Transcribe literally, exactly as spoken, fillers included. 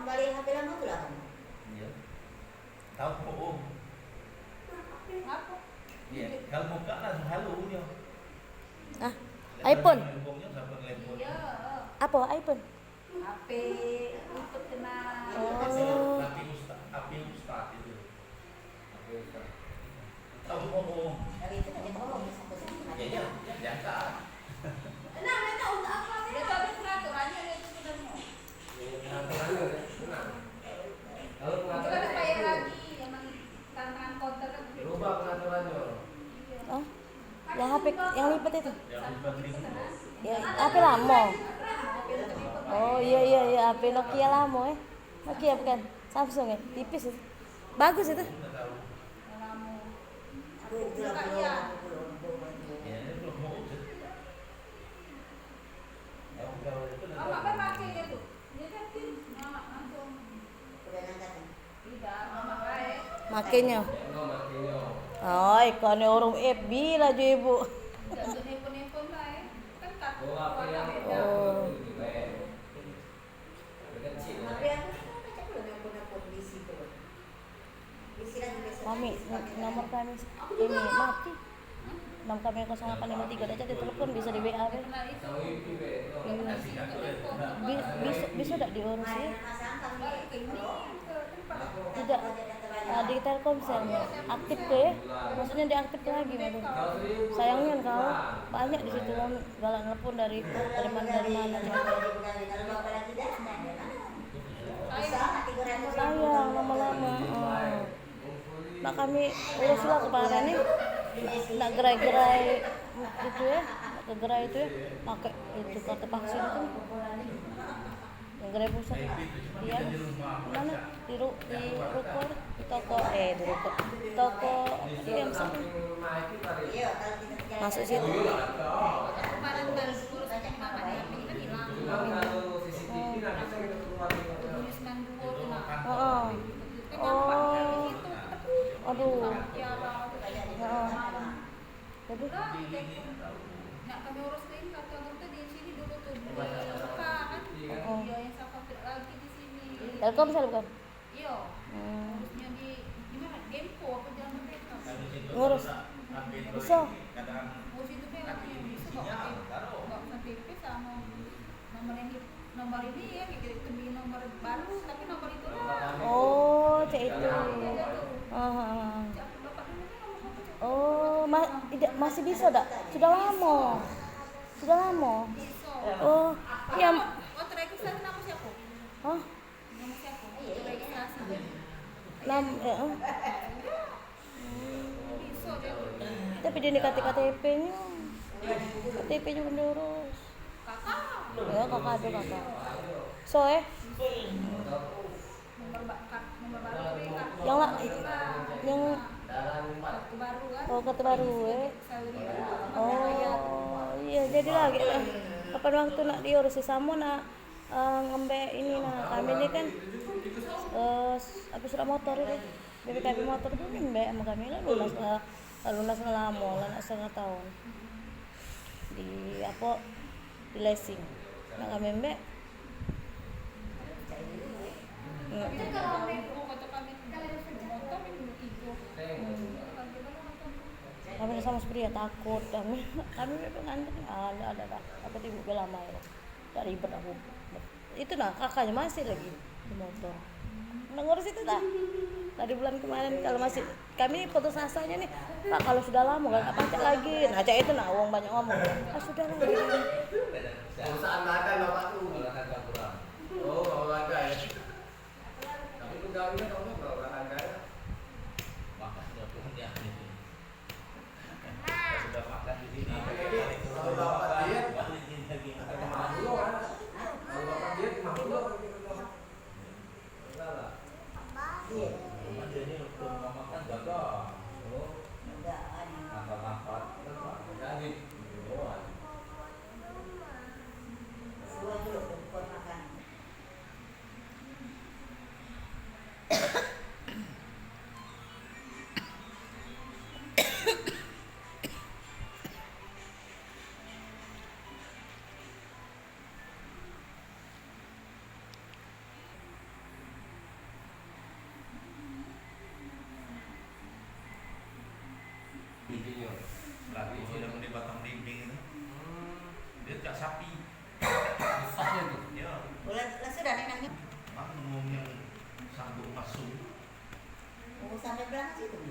Paling H P lama tu lah kamu. Iya. Tahu bohong. Apa? Iya, kalau buka langsung halo dia. Ah, iPhone. Nelponnya siapa nelpon? Iya. Apa iPhone? H P itu kena. Oh. Tapi ustaz, tapi ustaz itu. Tapi ustaz. Tahu bohong. Dari itu tadi bohong, satu satu. Iya, iya, diangkat. Nah, mereka untuk apa? Dia tahu ada peraturannya, dia itu sudah mau. Iya, peraturannya, benar. Kalau itu kan peraturannya bayar lagi, emang tantangan konter kan. Rubah peraturannya. Iya. Oh, yang H P yang lipat itu? Yang lipat itu. Ya, H P lama. Oh, iya, iya, iya, H P Nokia lama, eh. Nokia bukan? Samsung, eh. Tipis itu. Bagus itu. Mama kan pakai dia tuh. Dia kan pin, mama langsung. Tidak, mama baik. Makenyo. Oh, ikone urung F B laju ibu. Tidak untuk handphone-handphone lah, eh. Kan kartu keluarga beda. Oh. Tapi aku kan baca pula nelpon-nelpon di situ. Mami, n- nomor kami s- ini mati. Nomor kami kosong delapan lima tiga, dak jadi telepon, bisa di W A be. Bi- bisa, bisa dak diurus ya? Tidak. Ah, di Telkomsel aktif ke ya? Maksudnya diaktif lagi, Mami. Sayangnya kau banyak di situ, Mami. Galak nelpon dari, dari mana, dari mana. Sayang lama-lama. Ah. Nak kami urus lah kemarin ni. Nak gerai-gerai itu ya, nak ke gerai itu ya, pakai itu kartu vaksin itu. Yang gerai pusat. Iya. Mana? Di ru- di ruko, di toko, eh, di ruko. Toko apa dia yang besar? Masuk situ. Kemarin kan ngurus rumah kan, H P-nya kan hilang. Oh. Heeh. Oh. Aduh. Heeh. Jadi? Nak kami urus ke ini, kata orang tu di sini dulu tu, di Mekah kan. Oh. Iya, yang sapa tu lagi di sini. Telkomsel bukan? Iya. Hmm. Ngurusnya di, di mana? Dempo apa Jalan Merdeka? Ngurus. Bisa. Ngurus itu kan, bisa bawa K T P, bawa K T P sama nomor yang di, nomor ini ya, gitu, demi nomor baru, tapi nomor itu lah. Oh, cak itu. Iya, iya, tuh. Aha. Cak bapak dulu kan nomor satu, cak. Oh, ma- ida- masih bisa dak? Sudah lama. Sudah lama. Bisa. Oh, iya. Waktu registrasi nama siapa? Hah? Nama siapa? Waktu registrasi. Nam, eh, eh. Tapi dia ni K T P-nyo. K T P-nyo belum diurus. Kakak. Ya, kakak ada kakak. So, eh. Nomor ba- kak- nomor baru, Kak. Yang la- yang kartu baru kan? Oh, kartu baru, eh. Salary baru. Oh, iya, jadi lagi, eh. Kapan waktu nak diurus samo nak, eh, ngembek ini nah, kami ni kan, eh, s- apa, surat motor itu. B P K B motor tu ngembek sama kami lah lunas lah, lah lunas lah lamo lah nak setengah tahun. Di apa, di leasing. Nak kami ngembek. Hmm. Kami sama seperti ya takut kami. Kami memang ada ada ada. Aku tiba lama ya. Dak ribet aku. Itu nah, kakaknyo masih lagi di motor. Nak ngurus itu dah. Tadi bulan kemarin kalau masih, kami ni putus asanya ni, Pak, kalau sudah lama kan, pacak lagi. Nah, cak itu nah, wong banyak ngomong. Ah, sudah lah. Perusahaan makan bapak tu. Olahraga kurang. Oh, olahraga ya. Tapi pegawainya kamu berolahraga ya? Makan punya. Sudah makan di sini. Kalau bapak diet, balik sini lagi. Kalau bapak diet, mah dulu. Iya. Cuma dia ni waktu makan gagal. Oh. Gagal. Ngangkat-ngangkat. Jadi. Oh. Suwe Sapi. Besarnya tu. Ya. Oh, lah, lah sudah ni nanya. Mang ngomong yang sanggup masuk. Oh, sampai belakang situ.